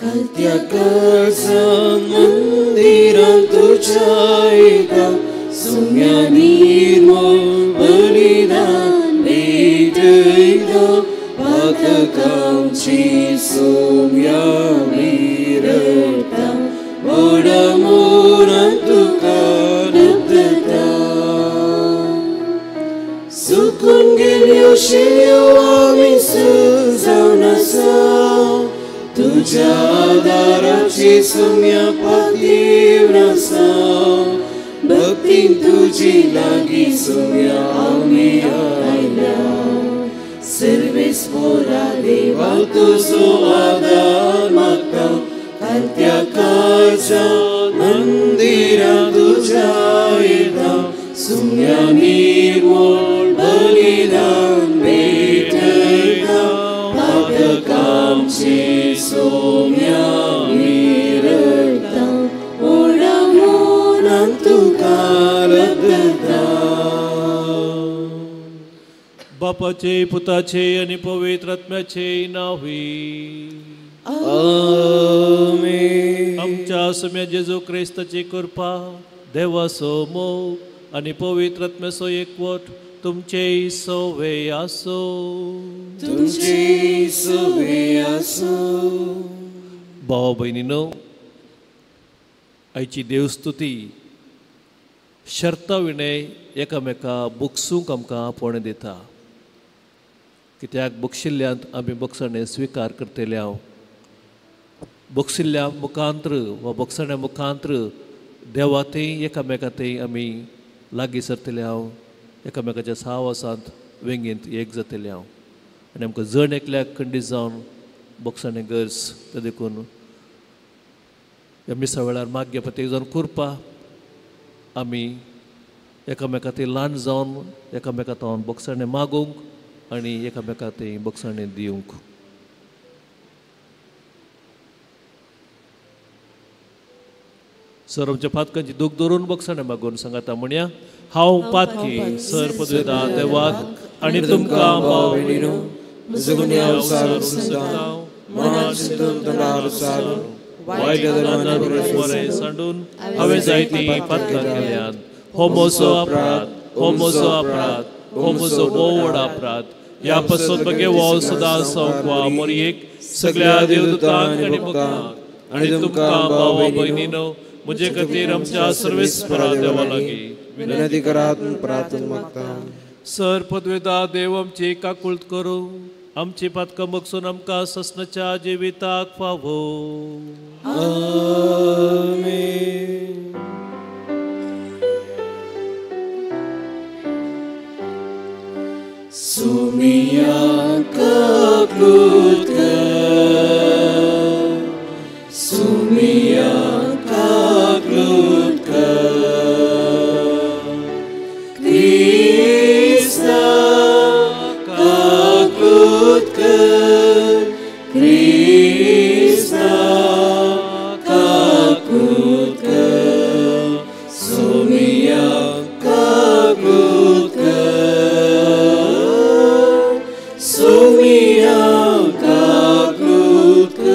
कांत्या काळजान मंदिरान तुज्या येता सुम्या निर्मळ बलिदान भेटयता पातकांची सुम्या मिरता व्हडा मोरान तुका लब्धता सुकून गेल्यो शेयो आमी जावन आसा तुज्या आदाराची सुम्या पातयेवन आसा भक्तीन तुजी लागीं सुम्या आमी आयल्या सर्वेस्पोरा देवा तुजो आदार मागता कांत्या काळजान मंदिरान तुज्या येता सुम्या निर्मळ बलिदान भेटयता पातकांची सुम्या मिरता व्हडा मोरान तुका लब्धता. बापाचे पुताचे आनी पवित्र आत्म्याचे नांवी आमेन. आमच्या सुम्या जेजू क्रिस्ताची कृपा, देवाचो मोग आनी पवित्र आत्म्याचो एकवट तुमचे सवे आसो. तुमचे सवे आसो. भाव भयणीनो, आयची देवस्तुती शर्ता विणे एकामेका बक्षूंक आमकां आपोवणें दिता. कित्याक बक्षिल्ल्यांत आमी बक्षणें स्विकार करतले हांव. बक्षिल्ल्या मुखांत्र वा बक्षण्या मुखांत्र देवा थंय एकामेका थंय आमी लागीं सरतले हांव, एकामेकाच्या साहवासांत वेंगेंत एक जातले हांव. आनी आमकां जण एकल्याक खंडीत जावन बक्षणें गरज. तें देखून ह्या मिसा वेळार मागीर प्रत्येक जावन कृपा आमी एकामेका थंय ल्हान जावन एकामेका तावन बक्षणें मागूंक आनी एकामेका थंय बक्षणें दिवंक. सर आमच्या पातकांची दूख धरून बक्षणें मागून सांगाता म्हणया, हांव पातकी सर पदवेता देवाक आनी तुमकां भाव भयणीनो वायट सांडून हांवें जायतीं पातकां केल्यात. हो म्हजो अपराध, हो म्हजो अपराध, हो म्हजो भोव व्हड अपराध. ह्या पासत बगे वाव सदां संकवा मोरयेक सगळ्या देवदूतांक आनी भक्तांक आनी तुमकां भाव भयणीनो म्हजे खातीर आमच्या सर्वेस्परा देवा लागीं विनंती करात प्रार्थना मागता. सर पदवेदा देव आमची काकुळट करूं, आमची पातकां बक्षून आमकां ससनाच्या जिविताक फावो. आमेन. सुमिया काकुळट कर, सुमिया काकुळट कर, क्रिस्ता काकुळट कर, क्रिस्ता काकुळट कर, सुमिया काकुळट कर, सुमिया काकुळट कर.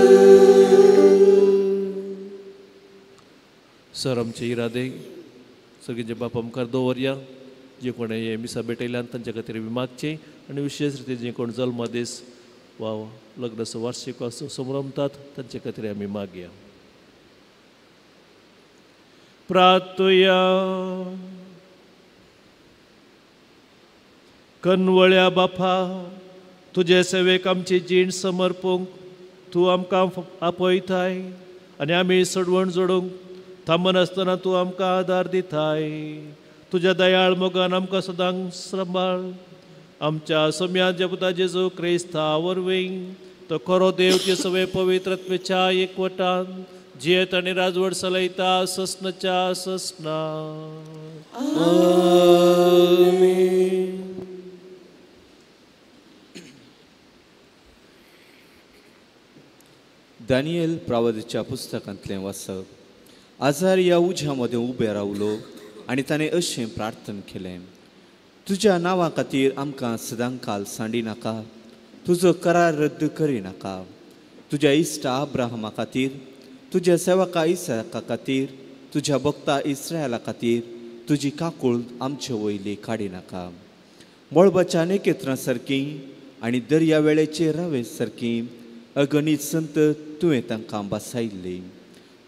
सर आमचे इरादे सगळींचे बापा मुखार दवरया. जे कोणें हे मिसा भेटयल्यान तांच्या खातीर आमी मागचें आनी विशेश रितीन जे कोण जल्मदीस वा लग्नाचो वार्षिक संभ्रमतात तांचे खातीर आमी मागया. प्रार्थुया. कनवळ्या बापा, तुजे सेवेक आमची जीण समर्पूंक तूं आमकां आपयताय आनी आमी सडवण जोडूंक थांबनासतना तूं आमकां आदार दिताय. तुज्या दयाळ मोगान आमकां सदांच सांबाळ. आमच्या सम्या पुता जेजू क्रिस्ता वरवीं तो खरो देव ते सगळे पवित्र आत्म्याच्या एकवटान जियेत आनी राजवट चलयता ससनाच्या ससना. आमेन. दानियल प्रावदीच्या पुस्तकांतलें वाचप. आजारिया उज्या मदें उबें रावलो आनी ताणें अशें प्रार्थना केलें, तुज्या नांवा खातीर आमकां सदांकाल सांडी नाका, तुजो करार रद्द करिनाका. तुज्या इश्टा अब्राहमा खातीर, तुज्या सेवका इसाका खातीर, तुज्या भक्ता इस्रायला खातीर तुजी काकूळ आमचे वयली काडिनाका. मळबाच्या नखेत्रां सारकी आनी दर्या वेळेचे रावे सारकी अगणीत संत तुवें तांकां बसायल्ली.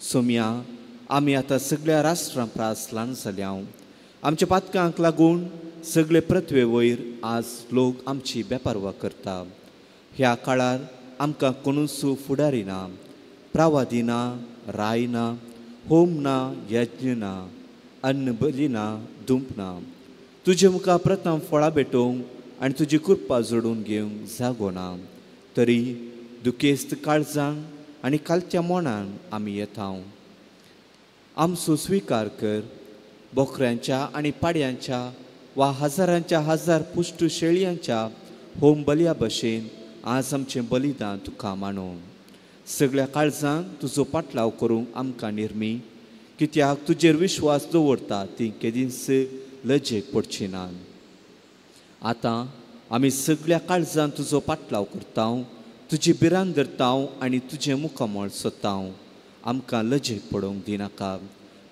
सोम्या, आमी आतां सगळ्या राष्ट्रां प्रास ल्हान जाल्या. आमच्या पातकांक लागून सगळे पृथ्वे वयर आज लोक आमची बेपारवा करता. ह्या काळार आमकां कोणूच फुडारी ना, प्रावादी ना, राय ना, होम ना, यज्ञ ना, अन्न बली ना, दुंप ना. तुजे मुखार प्रथम फळां भेटोवंक आनी तुजी कृपा जोडून घेवंक जागो ना. तरी दुखेस्त काळजान आनी कालच्या मनान आमी येता. आमचो स्विकार कर. बोकऱ्यांच्या आनी पाड्यांच्या वा हजारांच्या हजार पुश्ट शेळयांच्या होम बलया भशेन आज आमचें बलिदान तुका मानून सगळ्या काळजान तुजो पाटलाव करूंक आमकां निर्मी, कित्याक तुजेर विश्वास दवरता ती केदींच लजेक पडची ना. आतां आमी सगळ्या काळजान तुजो पाटलाव करता, तुजी भिरांत धरता आनी तुजें मुखामळ सोदता. आमकां लजेक पडोवंक दिनाका,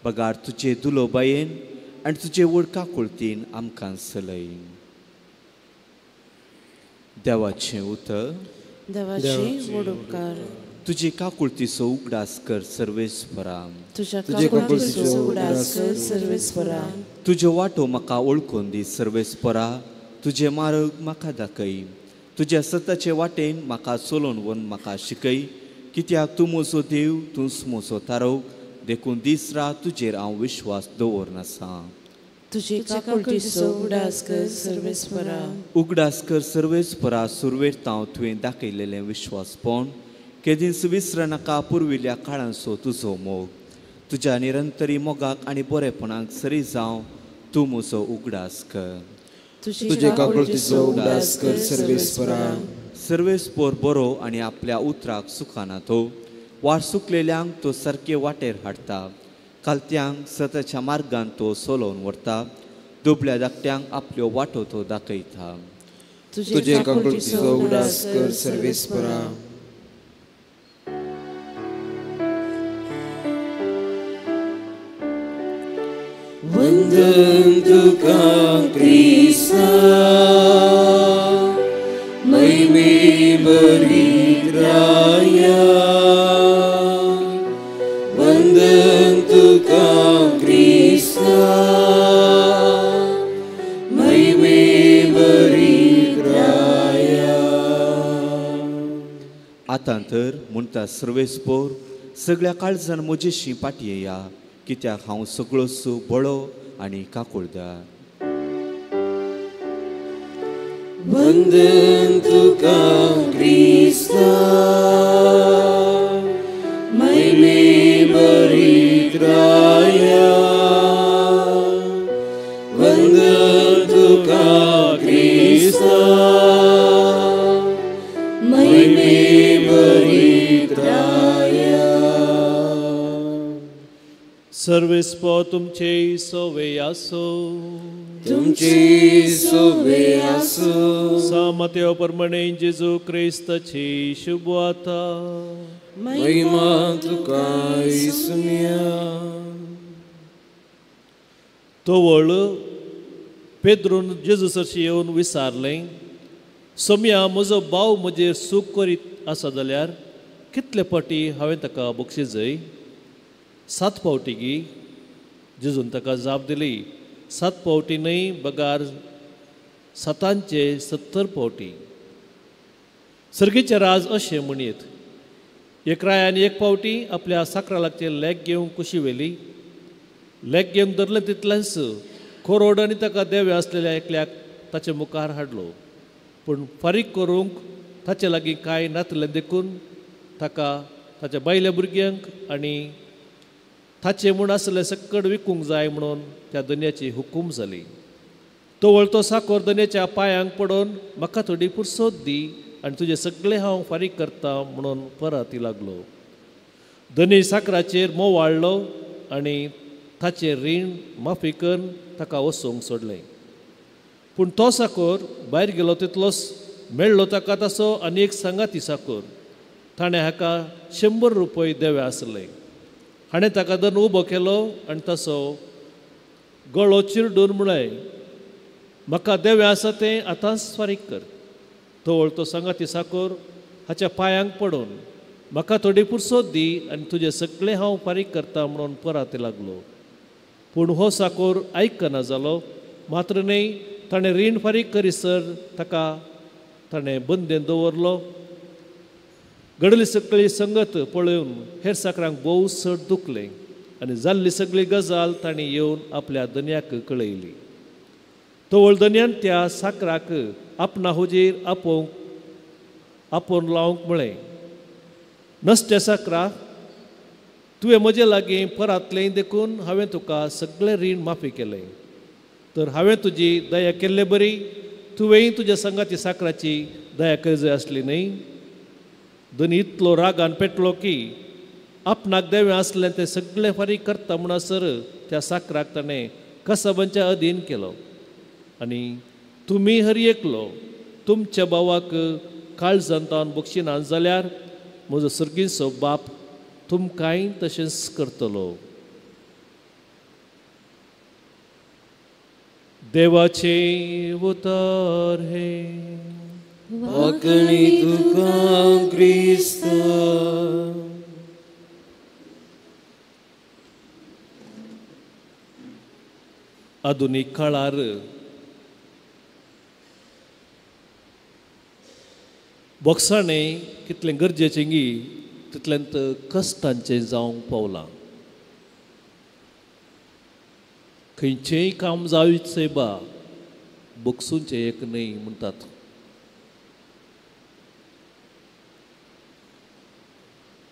बगार तुजे दुलोबायेन आनी तुजे व्हड काकुळतीन आमकां सलय. देवाचें उतर. देवाचे व्हड उपकार. तुजे काकुळतीचो उगडास कर सर्वेस्परा. तुज्या काकुळतीचो उगडास कर सर्वेस्परा. तुज्यो वाटो म्हाका वळखून दी सर्वेस्परा. तुजे मार्ग म्हाका दाखय. तुज्या सताचे वाटेन म्हाका चलोवन व्हरून म्हाका शिकय, कित्याक तूं म्हजो देव, तूंच म्हजो तारव. देखून दीस रात तुजेर हांव विश्वास दवरनासा. तुजे काकुळतीचो उगडास कर सर्वेस्परा. उगडास कर सर्वेस्परा. सुरवेर तांव तुवें दाखयलेलें विश्वासपण केदींच विसरनाका. पुर्विल्ल्या काळांचो तुजो मोग तुज्या निरंतरी मोगाक आनी बरेपणाक सरी जावं तूं म्हजो उगडास कर. तुजे काकुळतीचो उगडास कर सर्वेस्परा. सर्वेस्पर बरो आनी आपल्या उतराक सुखाना तो. वाट सुकलेल्यांक तो सारके वाटेर हाडटा, कालत्यांक सताच्या मार्गान तो सोलोवन व्हरता, दुबळ्या धाकट्यांक आपल्यो वाटो तो दाखयता. तुजे काकुळतीचो उगडास कर सर्वेस्परा. वंदन तुका क्रिस्ता, महिमे भरीत राया. वंदन तुका क्रिस्ता, महिमे भरीत राया. आतां तर म्हणटा सर्वेस्पर, सगळ्या काळजान म्हजेशी पाटी येया, कित्याक हांव सगळोच बळो आनी काकुळदार. वंदन तुका क्रिस्ता, महिमे भरीत राया. वंदन तुका क्रिस्ता, महिमे भरीत राया. सर्वेस्पर तुमचे सोवे आसो. तुमचे सोवे आसो. सामत्यो प्रमाणे जेजू क्रिस्ताची शुभ वार्ता. महिमा तुका इसुया. तवळ पेद्रून जेजू सरशी येवन विचारलें, सोम्या, म्हजो भाव म्हजेर सूख करीत आसा जाल्यार कितले फावटी हांवें ताका बक्षीस? 7 फावटी गी? जेजून ताका जाप दिली, 7 फावटी न्हय, बगार 7 70 फावटी. सर्गीचें राज अशें म्हणयत, एक रायान एक फावटी आपल्या साकरा लागचे लेग घेवंक कुशी व्हेली. लेग घेवंक धरलें तितलेंच कोरोड आनी ताका देवे आसलेल्या एकल्याक ताचे मुखार हाडलो. पूण फारीक करूंक ताचे लागीं कांय नातलें, देखून ताका ताच्या बायल्या भुरग्यांक आनी ताचें म्हूण आसलें सक्कड विकूंक जाय म्हणून त्या धनयाची हुकूम जाली. तवळ तो साकोर धनयाच्या पांयांक पडून म्हाका थोडी पुरसोत दी आनी तुजें सगळें हांव फारीक करता म्हणून पराती लागलो. धनी साकराचेर मोव वाडलो आनी ताचें रीण माफी करून ताका वचूंक सोडलें. पूण तो साकोर भायर गेलो तितलोच मेळ्ळो ताका तसो आनी एक सांगाती साकोर. ताणें हाका 100 रुपये देवे आसले. हाणें ताका धरून उबो केलो आनी तसो गळो चिरडून म्हळें, म्हाका देवे आसा तें आतांच फारीक कर. तवळ तो सांगाती साकोर हाच्या पांयांक पडून म्हाका थोडी पुरसोत दी आनी तुजें सगळें हांव फारीक करता म्हणून पराते लागलो. पूण हो साकोर आयकना जालो. मात्र न्हय, ताणें रीण फारीक करीसर ताका ताणें बंदेन दवरलो. घडली सगळी संगत पळोवन हेर साकरांक भोव चड दुखलें आनी जाल्ली सगळी गजाल तांणी येवन आपल्या धनयाक कळयली. तवळ धनयान त्या साकराक आपणा हुजीर आपोवन लावंक म्हळें, नसत्या साकरा, तुवें म्हजे लागीं परातलें देखून हांवें तुका सगळें रीण माफी केलें. तर हांवें तुजी दया केल्ले बरी तुवेंय तुज्या संगाती साकराची दया करी आसली न्हय. धनी इतलो रागान पेटलो की आपणाक देवें आसलें तें सगळें फारीक करता म्हणसर त्या साकराक ताणें कसाबांच्या अधीन केलो. आनी तुमी हर एकलो तुमच्या भावाक काळजान तावन बक्षिनात जाल्यार म्हजो सर्गीचो बाप तुमकांय तशेंच करतलो. देवाचें उतर हें. वाकणी तुका क्रिस्ता. आधुनीक काळार बोक्साणें कितलें गरजेचें गी तितलेंत कश्टांचें जावंक पावलां. खंयचेंय काम जावचें बा बोक्सूचें एक न्हय म्हणटात.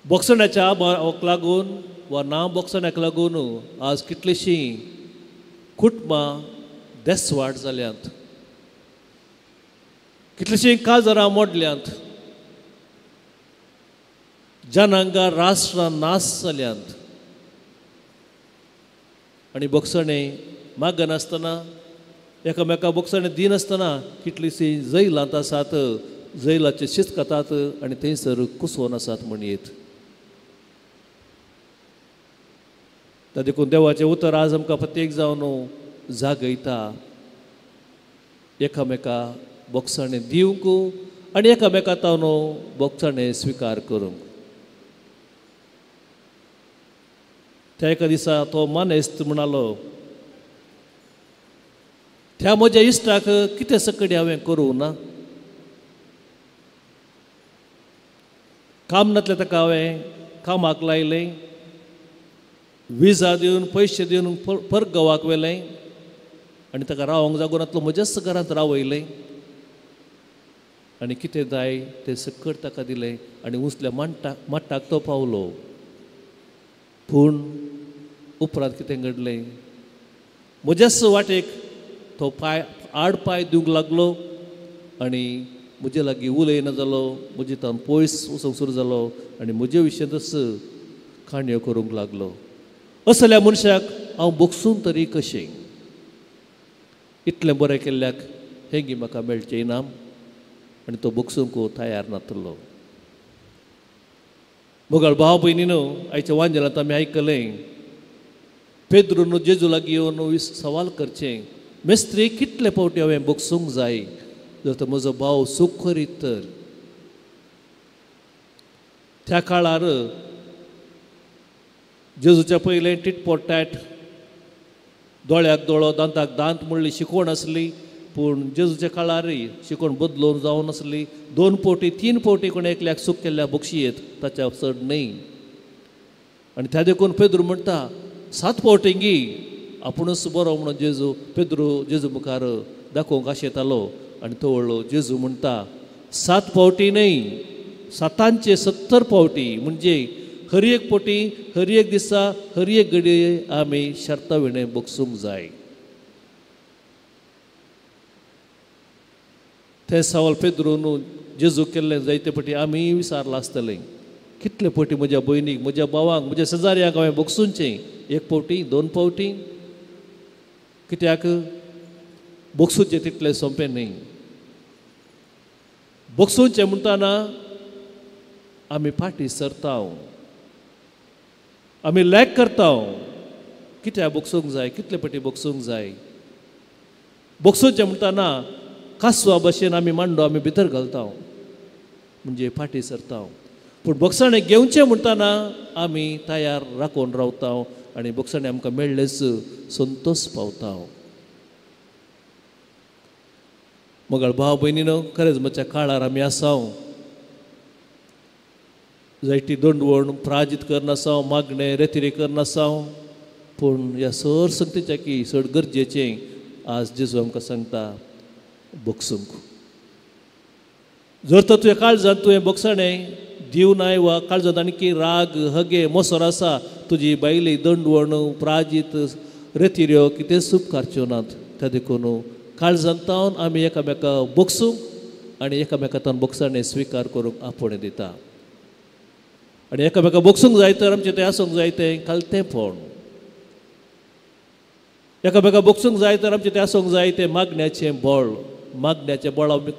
बोक्सण्याच्या अभावाक लागून वा ना बोक्सण्याक लागून आज कितलींशीं कुटुंबां देसवाट जाल्यांत, कितलींशीं काजरां मोडल्यांत, जनांगां राष्ट्रां नाश जाल्यांत. आनी बोक्सणें मागनासतना एकामेका बोक्सणें दिनासतना कितलींशीं जैलांत आसात, जैलाचे शिस्त खातात आनी थंयसर कुसोवन आसात म्हणयेत. त्या देखून देवाचें उतर आज आमकां प्रत्येक जावन जागयता एकामेका बोक्साणें दिवंक आनी एकामेका तावन बोक्साणें स्विकार करूंक. त्या एका दिसा तो मानेस्त म्हणालो, त्या म्हज्या इश्टाक कितें सकडी हांवें करूं ना, काम नातलें ताका हांवें कामाक लायलें, विजा दिवन पयशे दिवन परगांवाक व्हेलें आनी ताका रावंक जागो नातलो म्हज्याच घरांत रावयलें आनी कितें जाय तें सकट ताका दिलें आनी उंचल्या माट्टाक तो पावलो. पूण उपरांत कितें घडलें, म्हज्याच वाटेक तो पांय आड पांय दिवंक लागलो आनी म्हजे लागीं उलयना जालो, म्हजे तावन पयस वचूंक सुरू जालो आनी म्हजे विशयांतच काणयो करूंक लागलो. असल्या मनशाक हांव बोगसून तरी कशें, इतलें बरें केल्ल्याक हें गी म्हाका मेळचें इनाम. आनी तो बोगसूंक तयार नातलो. मोगाळ भाव भयणीनो, आयच्या वांजेलांत आमी आयकलें पेद्रून जेजू लागीं येवन सवाल करचें, मेस्त्री कितले फावटी हांवें बोगसूंक जाय जर तर म्हजो भाव चूक करीत तर. त्या काळार जेजूच्या पयलें टिटपोट टॅट, दोळ्याक दोळो दांताक दांत म्हणली शिकवण आसली. पूण जेजूच्या काळारय शिकवण बदलून जावन आसली. 2 फावटी 3 फावटी कोण एकल्याक चूक केल्ल्या बक्षी येत ताच्या चड न्हय. आनी त्या देखून पेद्रू म्हणटा 7 फावटी गी आपुणूच बरो म्हणून जेजू पेद्रू जेजू मुखार दाखोवंक आशेतालो. आनी तो व्हडलो जेजू म्हणटा 7 फावटी न्हय, 7 70 फावटी, म्हणजे हर एक फावटी हर एक दिसा हर एक घडये आमी शर्ता विणें बगसूंक जाय. तें सवाल पेद्रून जेजू केल्लें जायते फावटी आमी विचारलां आसतलें, कितले फावटी म्हज्या भयणीक म्हज्या भावांक म्हज्या शेजाऱ्यांक हांवें बगसूंचें, 1 फावटी 2 फावटी, कित्याक बगसूचें तितलें सोंपें न्हय. बगसूचें म्हणटाना आमी फाटीं सरता, आमी लॅक करता. कित्याक बोगसूंक जाय, कितले पटी बोगसूंक जाय? बोगसूचें म्हणटा ना, कासवा भशेन आमी मांडो आमी भितर घालता, म्हणजे फाटीं सरता. पूण बोगसाणें घेवचें म्हणटना आमी तयार राखून रावता आनी बोगसाणें आमकां मेळ्ळेंच संतोश पावता. मगळ भाव भयणीनो, खरेंच म्हज्या काळार आमी आसा, जायती दंडवण प्राजीत करनासाव, मागणें रेतिरी करनासाव, पूण ह्या सर संगतीच्या की चड गरजेचें आज जेजू आमकां सांगता बोगसूंक. जर तर तुवें काळजांत तुवें बोगसाणें दिवनाय वा काळजांत आनी राग हगे मोसर आसा, तुजी बायली दंडवण प्राजीत रेतिऱ्यो कितें उपकारच्यो नात. त्या देखून काळजांत आमी एकामेका बोगसूंक आनी एकामेका तावन बोगसाणें स्विकार करूंक आपोवणें दिता. आनी एकामेका बोगसूंक जाय तर आमचें तें आसूंक जाय तें खालतेंपण. एकामेका बोगसूंक जाय तर आमचें तें आसूंक जाय तें मागण्याचें बळ. मागण्याचें बळ आमी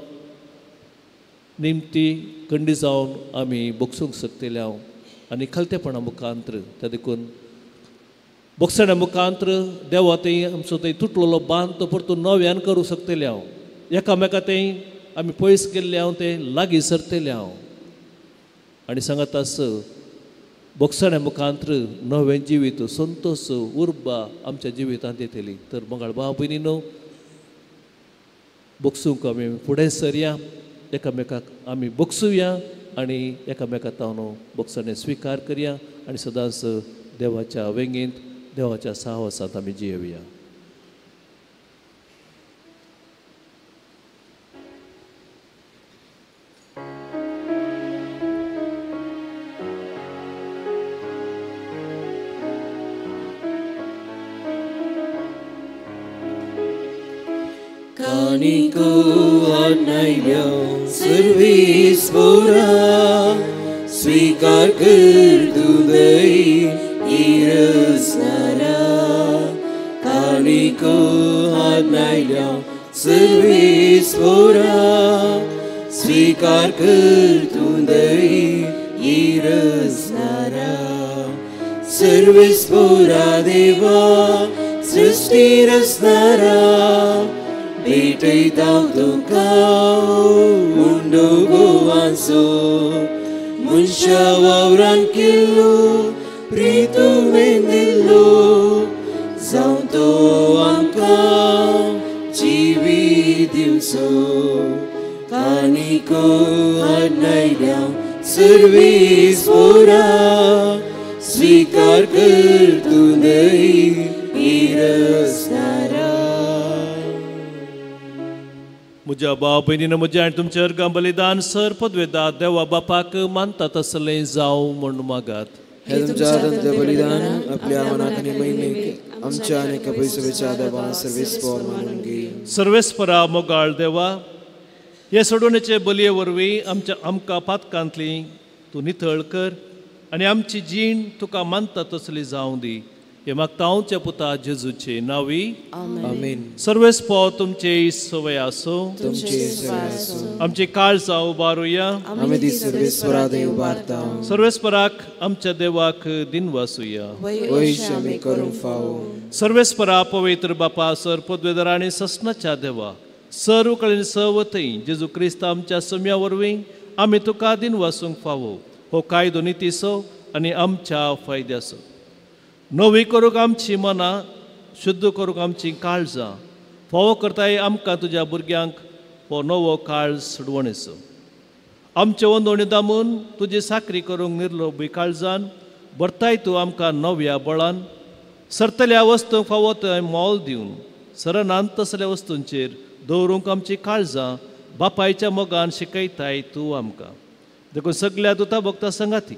निमती कंडी जावन आमी बोगसूंक शकतले हांव आनी खालतेपणा मुखांत्र. त्या देखून बोगसण्या मुखांत्र देवा थंय आमचो थंय तुटलेलो बांद तो परतून नव्यान करूंक शकतले हांव. एकामेका थंय आमी पयस गेल्ले हांव तें लागीं सरतले हांव. आनी सांगत आस बोगसण्या मुखांत्र नवें जिवीत संतोश उर्बा आमच्या जिवितांत येतली. तर मंगळ भाव भयणीनो, बोगसूंक आमी फुडें सरया, एकामेकाक आमी बोगसुया आनी एकामेका तावन बोगसणें स्विकार करया आनी सदांच देवाच्या वेंगेंत देवाच्या साहसांत आमी जियेवया. कानिको हाडनायल्या सर्वेस्पोरा स्वीकार कर तुदय इरसनारा. कानिको हाडनायल्या सर्वेस्पोरा स्वीकार कर तुदय इरसनारा. सर्वेस्पोरा देवा सृष्टी रसनारा भेटयता तुका उंडो गोवांचो मनशा वावरान केल्लो प्रीतू मेंदिल्लो जावं तो आमकां जिवीत दिवचो. कानिको हाडनायल्या सर्वेस्पोरा स्वीकार कर तुदय इरसनारा. म्हज्या भाव भयणीन, म्हज्या आनी तुमच्या अर्गां बलिदान सर पदवेदा देवा बापाक मानता तसलें जावं म्हूण मागात. हे तुमच्या हातांतलें बलिदान आपल्या मनाक आनी महिमेक आमच्या आनी कपैसभेच्या देवा सर्वेस्पोर मानून घे. सर्वेस्परा मोगाळ देवा, हे सोडवणेचे बलये वरवीं आमच्या आमकां पातकांतली तूं नितळ कर आनी आमची जीण तुका मानता तसली जावं दी. हे मागता हांवच्या पुता जेजूचे नांवी आमेन. सर्वेस्पोर तुमचे सवय आसूं, आमची काळजां उबारुया, आमी ती सर्वेस्परा थंय उबारता. सर्वेस्पराक आमच्या देवाक दिनवासुया, वयश आमी करूंक फावो. सर्वेस्परा पवित्र बापा सर पदवेदार आनी ससनाच्या देवा सर्व कडेन सवतय जेजू क्रिस्त आमच्या सम्या वरवीं आमी तुका दिनवासूंक फावो. हो कायदो नितीचो आनी आमच्या फायद्याचो. नवी करूंक आमची मनां, शुद्ध करूंक आमची काळजां, फावो करताय आमकां तुज्या भुरग्यांक हो नवो काळ सुडवणेचो. आमचे वंदोणी दामून तुजी साकरी करूंक निर्लोभी काळजान भरताय तूं आमकां नव्या बळान. सरतल्या वस्तूंक फावो थंय मोल दिवन सरनान तसल्या वस्तूंचेर दवरूंक आमची काळजां बापायच्या मोगान शिकयताय तूं आमकां. देखून सगल्या दुता भक्ता संगाती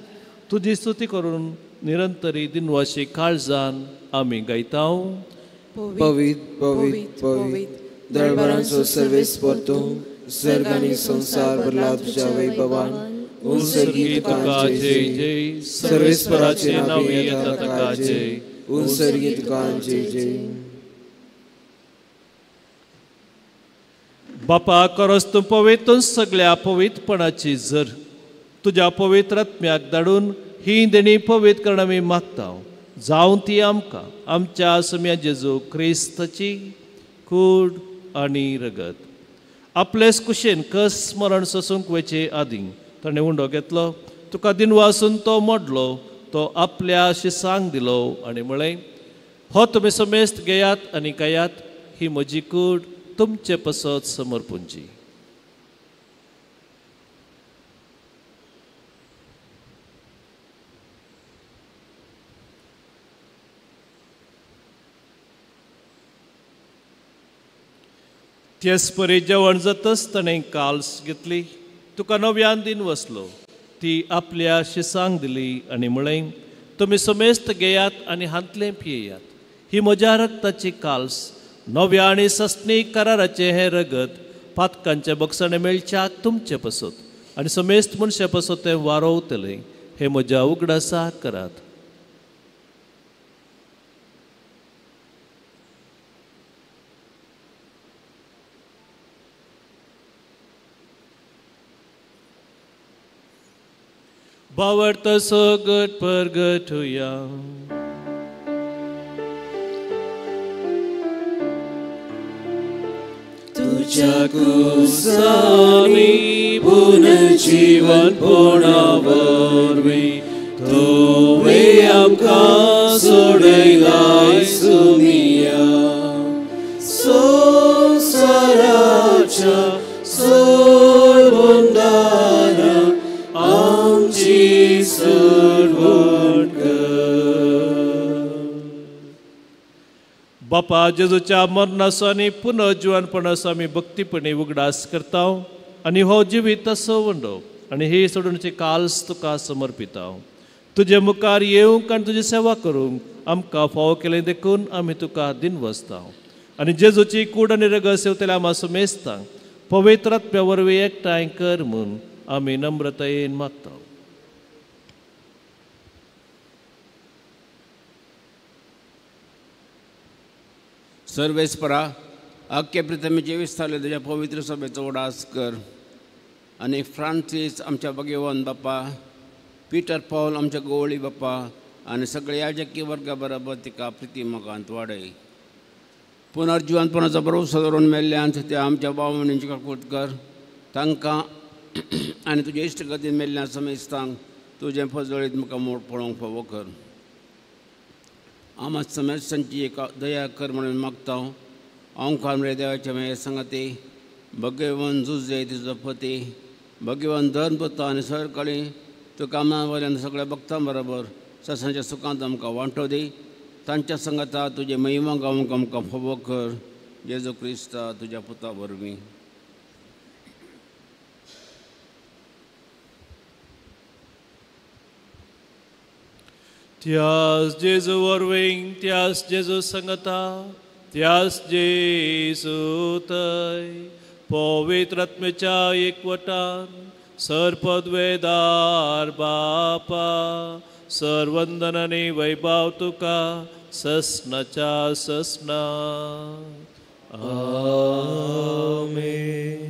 तुजी स्तुती करून निरंतरी दिनवाशी काळजान आमी गायता. पवित्र पवित्र पवित्र दळभरांचो सर्वेस्पोर तूं, स्वर्ग आनी संवसार भरला तुज्या वैभवान. उंसर्गी तुका जय जय, सर्वेस्पराचे नांव येता तुका जय, उंसर्गी तुका जय जय. बापा करस तूं पवित्र सगळ्या पवित्रपणाची जर, तुज्या पवित्र आत्म्याक धाडून ही देणी पवित्र करण आमी मागता. जावं ती आमकां आमच्या सम्या जेजू क्रिस्ताची कूड आनी रगत. आपलेच कुशेन कस मरण सोसूंक वयचे आदीं ताणें उंडो घेतलो, तुका दिनवासून तो मोडलो, तो आपल्या शिसांक दिलो आनी म्हळें, हो तुमी समेस्त घेयात आनी खायात, ही म्हजी कूड तुमचे पसत समर्पूंची. तेच परी जेवण जातच ताणें काल्स घेतली, तुका नव्यान दिन वसलो, ती आपल्या शिसांक दिली आनी म्हळें, तुमी समेस्त घेयात आनी हांतलें पियेयात, ही म्हज्या रक्ताची काल्स, नव्या आनी सस्नी कराराचें हें रगत पातकांचे बक्षाणे मेळच्याक तुमचे पसत आनी समेस्त मनशा पसत तें वारोवतलें. हें म्हज्या उगडासाक करात. बावडत सगट परगट हुया. तुझ्या कुसानी पुनर्जीवन पोणा वरवीं तुवें आमकां सोडयलाय सुमिया. संवसाराच्या सोडबंदारा आमची सोडवण कर. बापा जेजूच्या मरणाचो आनी पुनर्जिवनपणाचो आमी भक्तीपणी उगडास करता आनी हो जिवीत असो वंडो आनी ही सोडूनची काल्स तुका समर्पिता. तुजे मुखार येवंक आनी तुजी सेवा करूंक आमकां फावो केलें देखून आमी तुका दिनवसता. आनी जेजूची कूड आनी रगत सेवतल्या आमा समेस्तांक पवित्र आत्म्या वरवीं एकठांय कर म्हूण आमी नम्रतायेन मागता. सर्वेस्परा अख्खे प्रिथमीचे विस्तारले तुज्या पवित्र सभेचो उडास कर आनी फ्रांसीस आमच्या भगवान बाप्पा, पिटर पावल आमच्या गोवळी बाप्पा आनी सगळ्या याजकी वर्गा बरोबर तिका प्रिती मोगांत वाडय. पुनर्जिवनपणाचो भरवसो दवरून मेल्ल्यान त्या आमच्या भाव भयणींची काकूट कर, तांकां आनी तुजे इश्टगतीन मेल्ल्या समेस्तांक तुजें फजळीत म्हाका मोड पळोवंक फावो कर. आमा समेस्तांची एक दया कर म्हणून मागता. ओंकार रे देवाच्या मेरे संगती भगवान जुजे तुजो पती भगवान धर्म पुता आनी सरकळी तुका वयल्यान सगळ्या भक्तां बरोबर ससांच्या सुखांत आमकां वांटो दी. तांच्या संगता तुजे महिमा गावंक आमकां फावो कर. जेजू क्रिस्ता तुज्या पुता वरवीं. त्यास जेजू वरवीं, त्यास जेजू संगता, त्यास जेजू तय पवित्र आत्म्याच्या एकवटान सर्पद्वेदार बापा सर्वंदन आनी वैभव तुका ससनाच्या ससना. आमेन.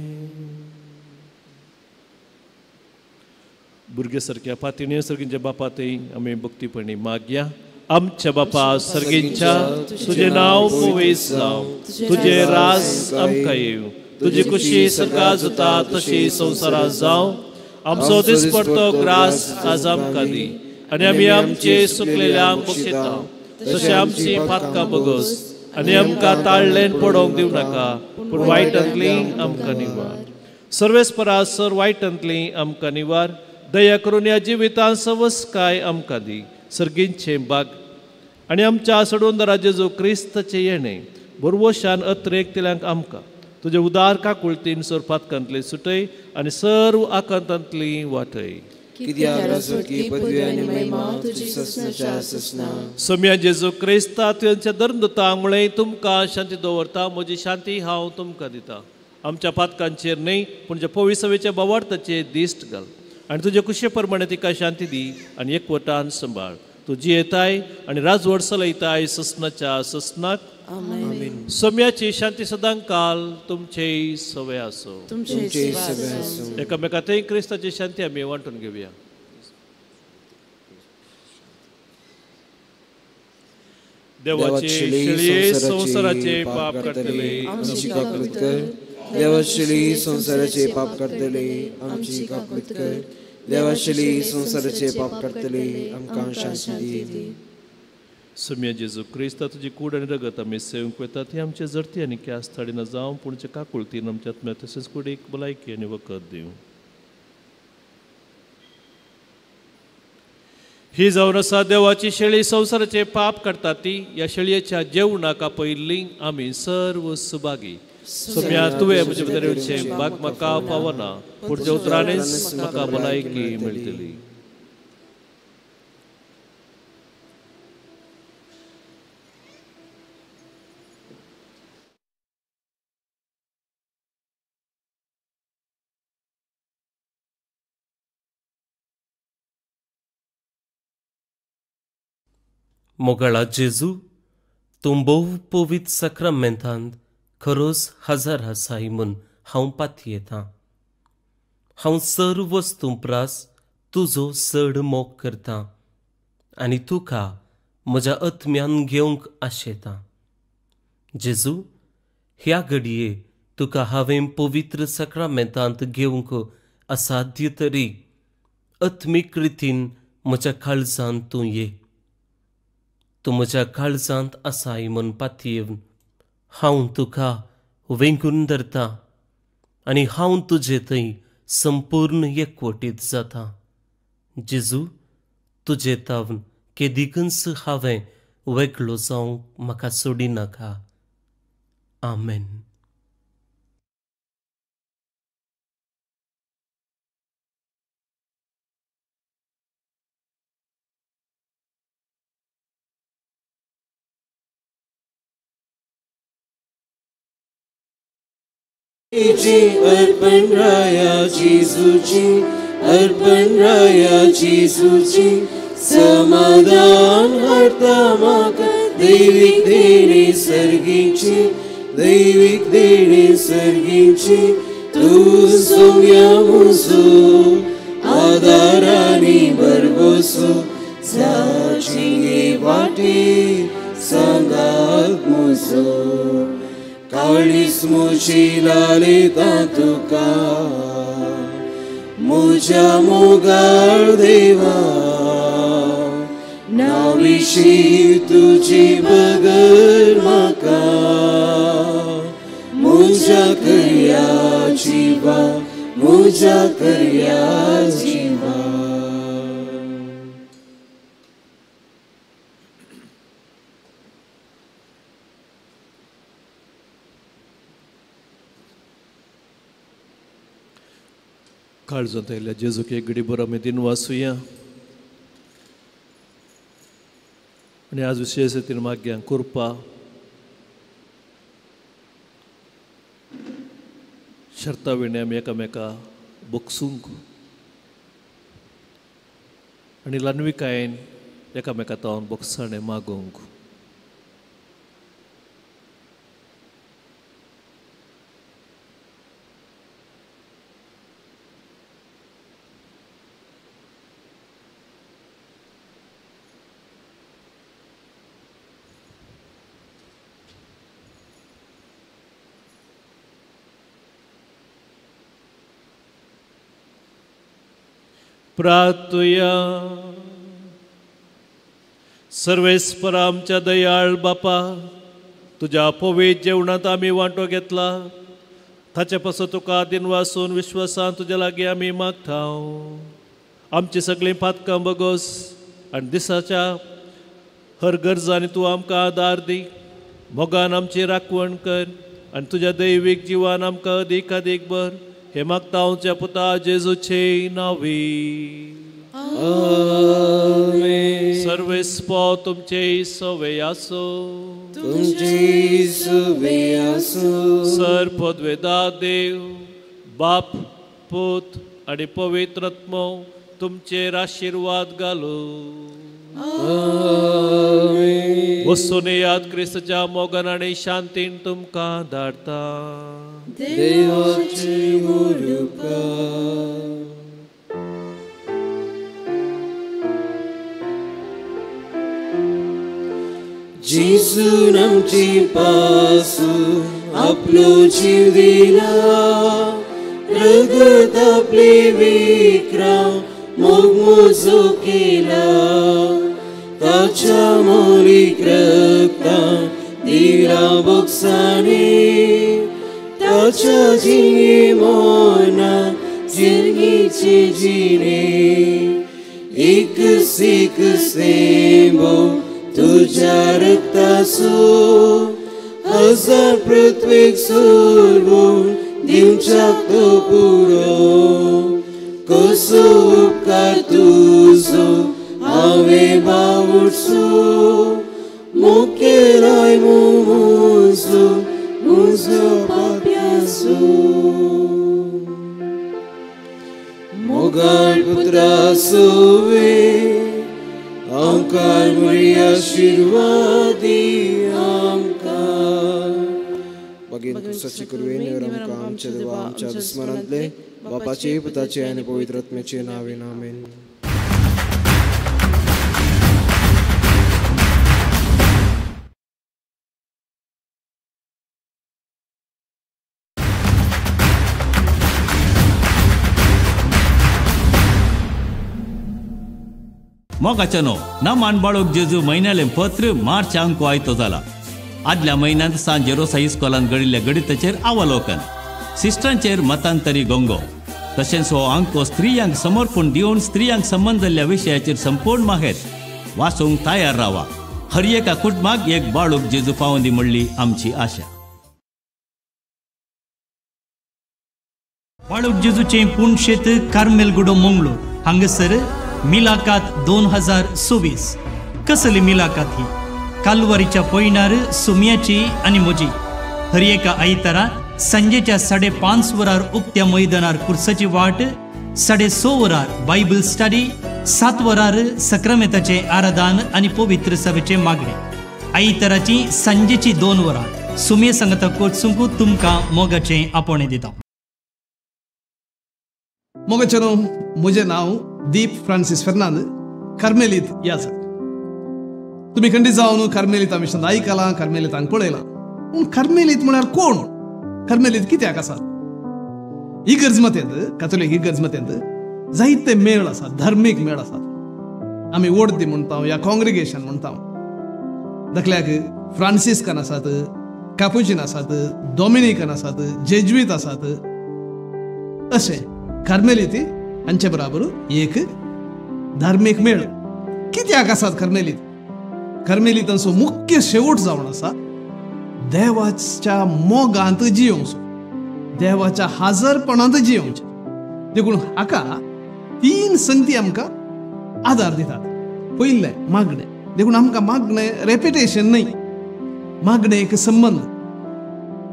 भुरगे सारक्या पातिणी सर्गींच्या बापातय आमी भक्तीपणी मागया. आमच्या बापा सर्गींच्या, तुजें नांव पवित्र जावं, तुजें राज आमकां येवं, तुजी खुशी सर्गां जाता तशी संवसारांत जावं. आमचो दिसपडतो ग्रास आज आमकां दी आनी आमी आमचे सुकलेल्यांक बक्षिता तशें आमची पातकां बगस आनी आमकां ताळ्ळेन पडोवंक दिवं नाका, पूण वायटांतली आमकां निवार. सर्वेस्परा सर वायटांतली आमकां निवार. दया करून ह्या जिवितांत सवसकाय आमकां दी. सर्गींचें बाग आनी आमच्या सोडून जेजू क्रिस्ताचें येणें बरवशान अत्रेक तिल्यांक आमकां तुजे उदार काकुळतीन सर पातकांतली सुटय आनी सर्व आकांतांतली वाटय. सम्या जेजू क्रिस्ता तुमच्या धर्मदूतांक म्हळें, तुमकां शांती दवरता, म्हजी शांती हांव तुमकां दिता. आमच्या पातकांचेर न्हय पूण ज्या पविसवेच्या बावार्थाचेर दिश्ट घाल आनी तुजे कुशे प्रमाणे तिका शांती दी आनी एकवटान सांबाळ. तूं जियेताय आनी राजवट चलयताय ससनाच्या ससनाक. आमेन. सोम्याची शांती सदांकाल तुमचेय सवे आसो. तुमचेय सवे आसो. एकामेकांतय क्रिस्ताची शांती आमी वांटून घेवया. देवाचे शेळये संवसाराचे पाप काडटले आमची काकूत कर. देवाचे शेळये संवसाराचे पाप काडटले आमची काकूत कर. देवाचे शेळये संवसाराचे पाप काडटले आमकां शांती दी. सोम्या जेजू क्रिस्ता तुजी कूड आनी रगत आमी सेवंक वतात ही आमचे जरती आनी क्यास थाडिना जावं पूण काकुळतीन आमच्या आत्म्या तशेंच कुडीक भलायकी आनी वखद दिवं. ही जावन आसा देवाची शेळी संवसाराचे पाप काडटा ती. ह्या शेळयेच्या जेवणाक आपयल्ली आमी सर्व सुभागी. सोम्या तुवें म्हजे भितर येवचें भाग म्हाका पावना पूण तुज्या उतरांनीच म्हाका भलायकी मेळटली. मोगाळा जेजू, तूं भोव पवित्र साक्रामेंतांत खरोच हजार आसाय म्हूण हांव पातयेतां. हांव सर्व वस्तूं प्रास तुजो चड मोग करतां आनी तुका म्हज्या आत्म्यान घेवंक आशेतां. जेजू, ह्या घडये तुका हांवें पवित्र साक्रामेंतांत घेवंक असाध्य तरी आत्मीक रितीन म्हज्या काळजांत तूं ये. तूं म्हज्या काळजांत आसाय म्हूण पातयेवन हांव तुका वेंगून धरतां आनी हांव तुजे थंय संपूर्ण एकवटीत जाता. जेजू, तुजे तावन केदिकूच हांवें वेगळो जावंक म्हाका सोडिनाका. आमेन. अर्पण राया जेजूची, अर्पण राया जेजूची, समाधान हाडता म्हाका दैवीक देणी सर्गीची, दैवीक देणी सर्गीची. तूं सोम्या म्हजो आदारानी भरवसो, जाची वाटे सांगात म्हजो. काळीस म्हजी लालिता तुका म्हज्या मोगाळ देवा, नाविशी तुजी बगर म्हाका म्हज्या करया जिवा, म्हज्या करया जिवा. काळजांत आयिल्ल्या जेजूक एक घडी बरो आमी दिनवासुया आनी आज विशेश रितीन मागया कृपा शर्ता विणे आमी एकामेका बगसूंक आनी ल्हानविकायेन एकामेका तावन बगसाणें मागूंक. प्रार्थुया. सर्वेस्पर आमच्या दयाळ बापा, तुज्या पवित्र जेवणांत आमी वांटो घेतला ताचे पासून तुका दिनवासून विश्वासान तुज्या लागीं आमी मागता. आमची सगळीं पातकां बगोस आनी दिसाच्या हर गरजांनी तूं आमकां आदार दी. मोगान आमची राखवण कर आनी तुज्या दैवीक जिवान आमकां अदीक अदीक भर. हे मागता आमच्या पुता जेजूचे नांवी. आमेन. सर्वेस्पर तुमचे सवे आसो. तुमचे सवे आसो. सर पदवेदा देव बाप पूत आनी पवित्र आत्मो तुमचेर आशिर्वाद घालू. आमेन. वस्तून याद क्रिस्तच्या मोगान आनी शांतीन तुमकां धाडटा. देवाचे उपकार. जेजून आमची पासून आपलो जीव दिला, रगत आपले विक्रा मोग मोजो केला, ताच्या मोलीक रक्तान दिला बोगसाणे, ताच्या जिणे मोना जिरगीचे जिणे, एक सीख सेंबो तुझ्या रक्तासो, हजार पृथ्वीक सोडून दिवच्याक तो पुरो, कसो उपकार तुजो हांवें बावुडचो, मुखेलाय मुजो मुजो पाप्यासो. मोगाळ पुत्रा सोवे आमकार मुरी आशिर्वादी आमकां. बागेन क्रिस्ताची कुरवे निवर आमकां आमच्या देवा आमच्या दुस्मनांतले बापाचे पुताचे आनी पवित्र आत्म्याचे नांवान आमेन. मोगाच्यानो नमान बाळूक जेजू म्हयन्यालें पत्र मार्च अंको आयतो जाला. आदल्या म्हयन्यांत सांत जेरोसा इस्कोलान घडिल्ल्या गणिताचेर अवलोकन, सिस्टरांचेर मतांतरी गोंगो, तशेंच हो अंको स्त्रियांक समर्पण दिवन स्त्रियांक संबंद जाल्ल्या विशयाचेर संपूर्ण माहेत वाचूंक तयार रावा. हर एका कुटुंबाक एक बाळूक जेजू पावंदी म्हणली आमची आशा. बाळूक जेजूचें पुणशेत कार्मेल गुडो मंगळूर हांगासर मिलाकात 2024. कसली मिलाकात ही? कालवारीच्या पयणार सुम्याची आनी म्हजी. हर एका आयतारा सांजेच्या 5:30 वरार उक्त्या मैदानार कुर्साची वाट, 6:30 वरार बायबल स्टडी, 7 वरार सक्रामेताचें आराधन आनी पवित्र सभेचें मागणें. आयताराची सांजेची 2 वरां सुमे सांगता कोचूंक तुमकां मोगाचें आपोवणें दिता. मोगाचें म्हजें नांव दीप फ्रांसीस फेर्नांद, कार्मेलीत याजक. तुमी खंडी जावन कार्मेलिता मिशन आयकलां, कार्मेलितांक पळयलां. पूण कार्मेलीत म्हळ्यार कोण? कार्मेलीत कित्याक आसात? इगर्ज मतेंत, कातोलीक इगर्ज मतेंत जायते मेळ आसात, धार्मीक मेळ आसात. आमी वोर्दी म्हणटा या कॉंग्रिगेशन म्हणटा. धाकल्याक फ्रांसिस्कन आसात, कापुचीन आसात, डॉमिनिकन आसात, जेज्वीत आसात. अशें कार्मेलीत हांचे बराबर एक धार्मीक मेळ कित्याक आसात कार्मेलीत? कार्मेलितांचो मुख्य शेवट जावन आसा देवाच्या मोगांत जियोवचो, देवाच्या हाजरपणांत जियोवचें. देखून हाका 3 संगती आमकां आदार दितात. पयलें मागणें. देखून आमकां मागणें रेपिटेशन न्हय, मागणें एक संबंद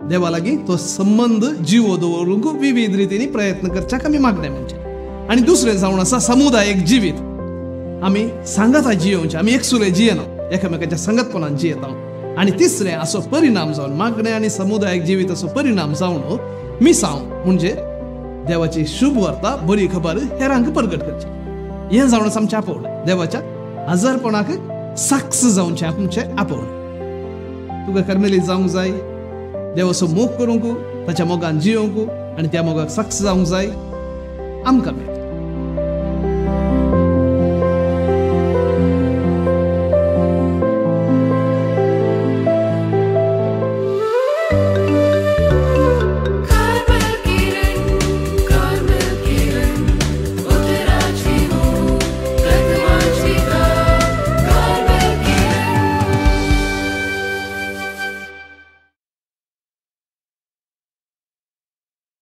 देवा लागीं, तो संबंद जिवो दवरूंक विविध रितींनी प्रयत्न करच्याक आमी मागणें म्हणचें. आनी दुसरें जावन आसा समुदायीक जिवीत. आमी सांगाता जियोवचें, आमी एकसुरे जियेना, एकामेकाच्या संगतपणान जियेता. आनी तिसरें असो परिणाम जावन मागणें आनी समुदायीक जिविताचो परिणाम जावन मिसांव म्हणजे देवाची शुभ वार्ता, बरी खबर हेरांक परगट करची. हें जावन आसा आमचें आपोवणें, देवाच्या हजारपणाक साक्ष जावचें आमचें आपोवणें. तुका कार्मेलीत जावंक जाय, देवाचो मोग करूंक, ताच्या मोगान जियोवंक आनी त्या मोगाक साक्ष जावंक जाय. आमकां मेळ.